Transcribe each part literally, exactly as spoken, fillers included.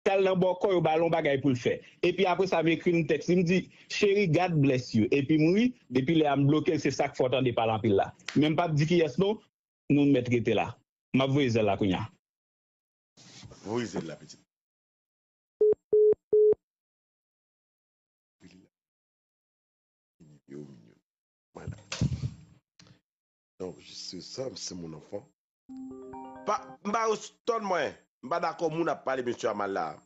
L al nan bò kò yo, ba l yon bagay pou l fè. Epi apre sa, m ekri l yon tèks. Li m di, "Cheri, God bless you." Epi m ri, depi lè a m bloke l, se sa k fè w tande pale anpil la. Men m p ap di kiyès non, nou mèt rete la. M ap voye zèl la kounye a. Voye zèl la, pitit. Yo, minyo. Voilà. Donc, je suis ça, c'est mon enfant. Pa, m pa yo stann mwen. M pa dakò moun ap pale mesye a mal la.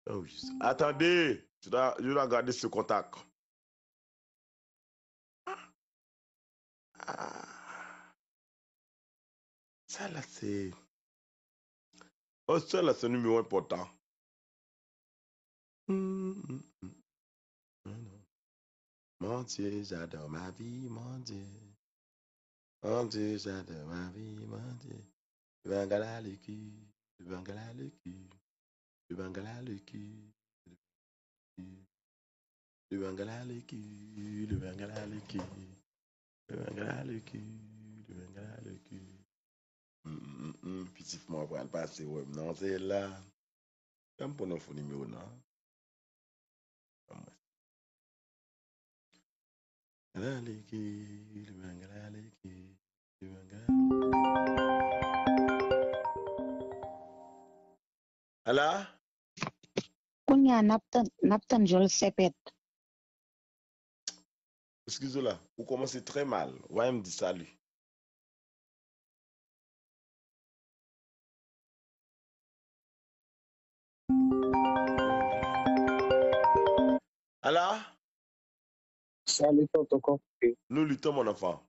Oh, Jesus. Attendez, je dois, je dois garder ce contact. Ah. Sa la se. Oh, sa la se nimewo enpòtan. Mon Dieu, j'adore ma vie, mon Dieu. Mon Dieu, j'adore ma vie, mon Dieu. Le bangala le cul, le bangala le cul, le bangala le cul, le bangala le cul, le bangala le cul, le bangala le cul, le bangala le cul. Pitit mwen pral pase wè m nan zèl la. Jan m pran yon fo nimewo nan. Ala. Kounye a n ap tann n ap tann jòl sèpèt. Eskize la, ou kòmanse trè mal. Wa m di sali. Ala. Salut tonton, kòman w ye? Nou li tan mon anfan.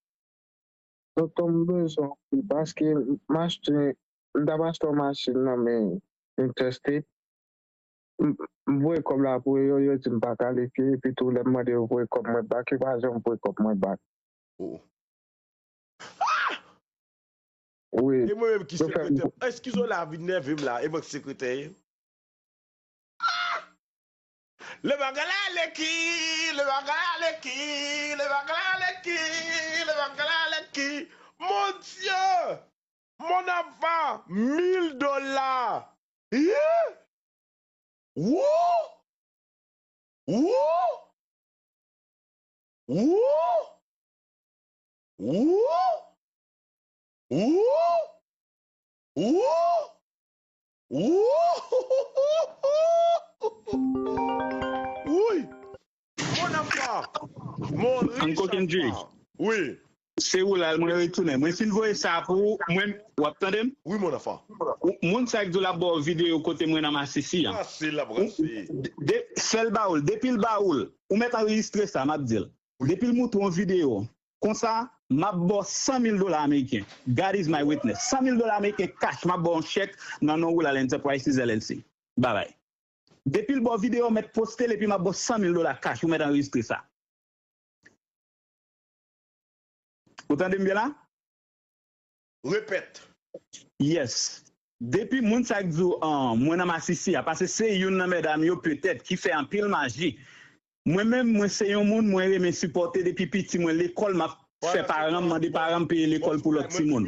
Tonton, m bezwen anpil paske m achte, m t ap achte yon machin nan men Interstate. M m voye kòb la pou yo, yo di m pa kalifye, epi tou lè m mande yo voye kòb mwen bak, yo pa janm voye kòb mwen bak. Oh. Wi. E mwen menm ki sekretè. Eskize w la, vin nève m la. E mwen ki sekretè ye. Le bagala le ki, le bagala le ki, le bagala le ki, le bagala le ki. Mon Dieu! Mon enfant, mil dola. Yeah! Woo! Woo! Woo! Woo! Woo! Woo! Woo! Wouy! Mon enfant! Mon riche enfant! Wi. Se ou la, mwen retounen. Mwen fin voye sa pou ou, mwen, w ap tande m? Wi, mon enfant. Ou- Moun sa k di w l ap ba w videyo kote mwen nan masisi an. Brase l ap brase. De- Fè l ba ou l. Depi l ba ou l, ou mèt anrejistre sa, m ap di l. Depi l moutre w yon videyo, konsa, m ap ba w san mil dola ameriken. God is my witness. San mil dola ameriken cash, m ap ba w yon chèk nan non Roulal Enterprises L L C. Babay. Depi l ba w videyo, w mèt poste l epi m ap ba w san mil dola cash, ou mèt anrejistre sa. Ou tande m byen la? Repèt. Yes. Depi moun sa k di w an, mwen nan masisi a, paske se youn nan medam yo petèt ki fè anpil maji. Mwen menm, mwen se yon moun, mwen renmen sipòte depi piti mwen lekòl, m ap fè paran m, mande paran m peye lekòl pou lòt timoun.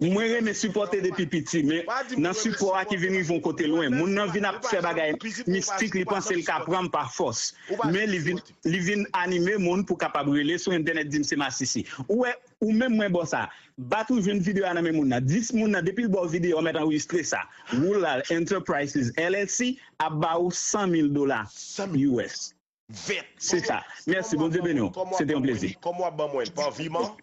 Mwen renmen sipòte depi piti, men nan sipò a ki vin rive yon kote lwen, moun nan vin ap fè bagay mistik, li panse l ka pran m pa fòs. Men li vin, li vin anime moun pou kapab rele sou entènèt di m se masisi. Ou wè, ou menm mwen ba w sa. Bat ou jwenn videyo a nan men moun nan. Dis moun nan, depi l ba w videyo a, w mèt anrejistre sa. Roulal Enterprises L L C ap ba ou san mil dola U S. Se sa. Mèsi, Bondye beni w. Se te yon plezi. Kòman w ap ban mwen? Pa viman?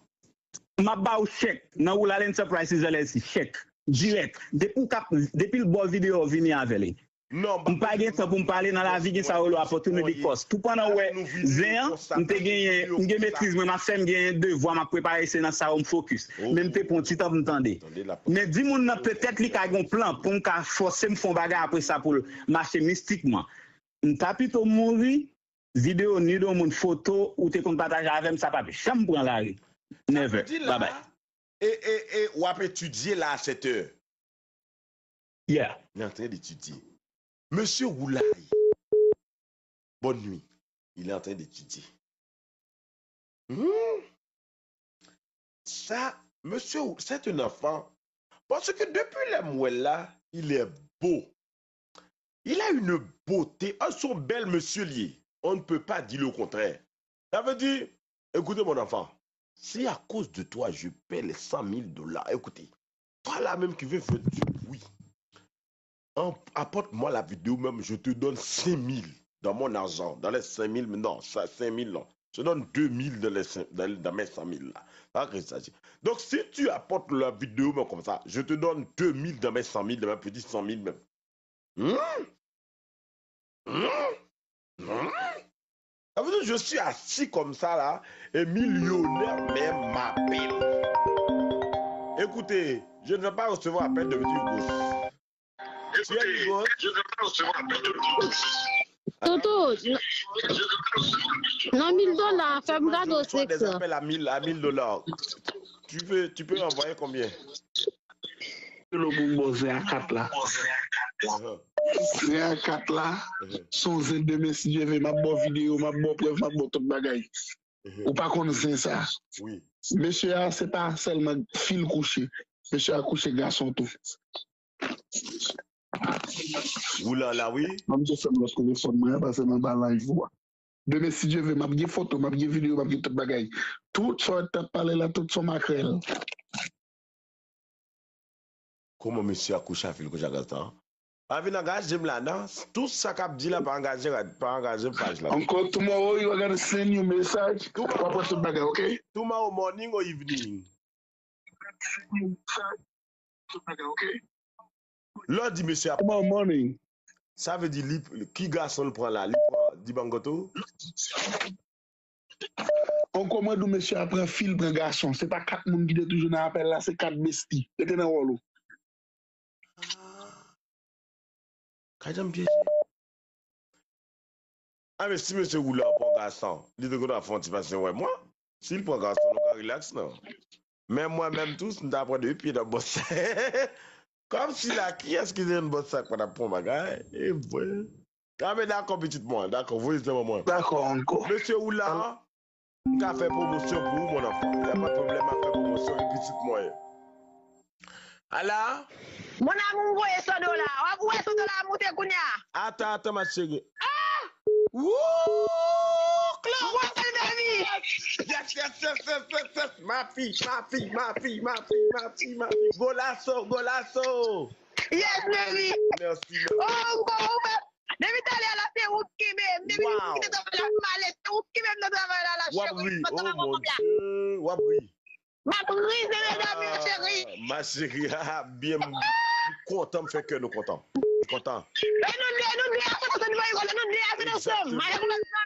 M ap ba ou chèk nan Roulal Enterprises L L C, chèk. Dirèk. Depi w kap, depi l ba w videyo a, w vini avè li. M pa gen tan pou m pale nan lavi, gen sa yo rele opportunity cost. Tou pandan w wè zen an, m te genyen, m gen metriz mwen, m ap fè, m genyen devwa, m ap prepare, se nan sa yo m fokis. Men m te pran ti tan pou m tande. Men di moun nan petèt li ka gen yon plan pou m ka fòse m fè yon bagay apre sa pou l mache mistikman. M ta pito mouri, videyo ni de yon moun, foto ou te konn pataje avè m, sa p ap janm pran lari. Never. Babay. E, e, e, w ap etidye la a sèt è. Yeah. Il est en train d'étudier. Monsieur Roulay. Bonne nuit. Il est en train d'étudier. Hmm. Sa, monsieur, c'est un enfant. Parce que depuis lè m wè l la, il est beau. Il a une beauté. Ah, son bèl mesye li ye. On ne peut pas dire le contraire. Ça veut dire, écoutez mon enfant, si à cause de toi je perds les cent mille dollars, écoutez, toi là même qui veux faire du bruit, en- apporte-moi la vidéo même, je te donne cinq mille dans mon argent, dans les cinq mille, non, ça, cinq mille, non. Je te donne deux mille dans, les cinq- dans, dans mes cent mille là. Pas que ça. Donc, si tu apportes la vidéo même comme ça, je te donne deux mille dans mes cent mille, dans mes petits cent mille même. Hmm? Hmm? Hmm? Ça veut dire, je suis assis comme ça là, et millionnaire même m'appelle. Écoutez, je ne vais pas recevoir appel de Monsieur Hugo. Pierre Hugo. Toutou, nan mil dola, fè m gade w Soit des seksè. Appels à mille, à mille dollars. Tu veux, tu peux envoyer combien? Lo pou bò zen a kat la. Uh-huh. Zen a kat la, Uh-huh. son zen demen si Dye ve, m ap bò videyo, m ap bò prèv, m ap bò tout bagay. Uh-huh. Ou pa konn zen sa. Oui. Mesye a, se pa sèlman fil kouche. Mesye a kouche gason tou. Ou la, la, oui. Mwen, m jis fè m lòs telefòn mwen an, paske m anba live ou a. Demen, si Dye ve, m ap gen foto, m ap gen videyo, m ap gen tout bagay. Tout sa w t ap pale la, tout son makrèl. Kòman mesye a kouche a fil kouche a gaz tan? Pa vin angaje m la, non. Tout sa k ap di la, pa angaje rad, pa angaje paj la. Encore tomorrow, you are gonna send you message. W ap wè tout bagay, ok? Tomorrow morning or evening? Lè w di mesye a, Tomorrow morning. Sa vle di li, ki gason l pran la? Li pran Dibango tou? Encore mwen di w mesye a pran fil, pran gason. Se pa kat moun ki te toujou nan apèl la, se kat besti. Rete nan wòl ou. Ka jan m pyeje. A men si mesye Woula pran gason, li te konn ap fè yon ti pasyan wè mwen. Si l pran gason, nou ka rilaks non. Men mwen menm tou, si m ta pran de pye nan bòs. Kòmsi la, kiyès ki te jwenn bòs sa k pa t ap pran bagay? E vre. A men dakò pitit mwen, dakò, voye zèman mwen. Dakò, Anko. Mesye Woula, m ka fè pwomosyon pou ou, mon enfant. Y a pas de problème, m ap fè pwomosyon, e pitit mwen. Ala, Mon amour, m voye san dola. W ap wè san dola moute kounye a. Ata, ata, ma chérie. Wouh, Claude! Wè l, baby. Yes, yes, yes, yes, yes, yes. Ma fille, ma fille, ma fille, ma fille, ma fille, ma fille. Golasso, golasso. Yes, baby. Merci, merci. Oh, m konn ou fè. Depi talè a la, se ou k kenbe m. Depi Wow. m kite travay la, m ale. Se ou k kenbe m nan travay la, la, W ap cheri. ri. Mwen Oh travay mon konbyen? Dieu, w ap ri. M ap ri, se medam yo, cheri. Ah, ma chérie, ah, byen, m kontan, m fè kè nou kontan. M kontan. E nou de, nou de a fè kontan, nou de a fè kontan. Mwen kontan.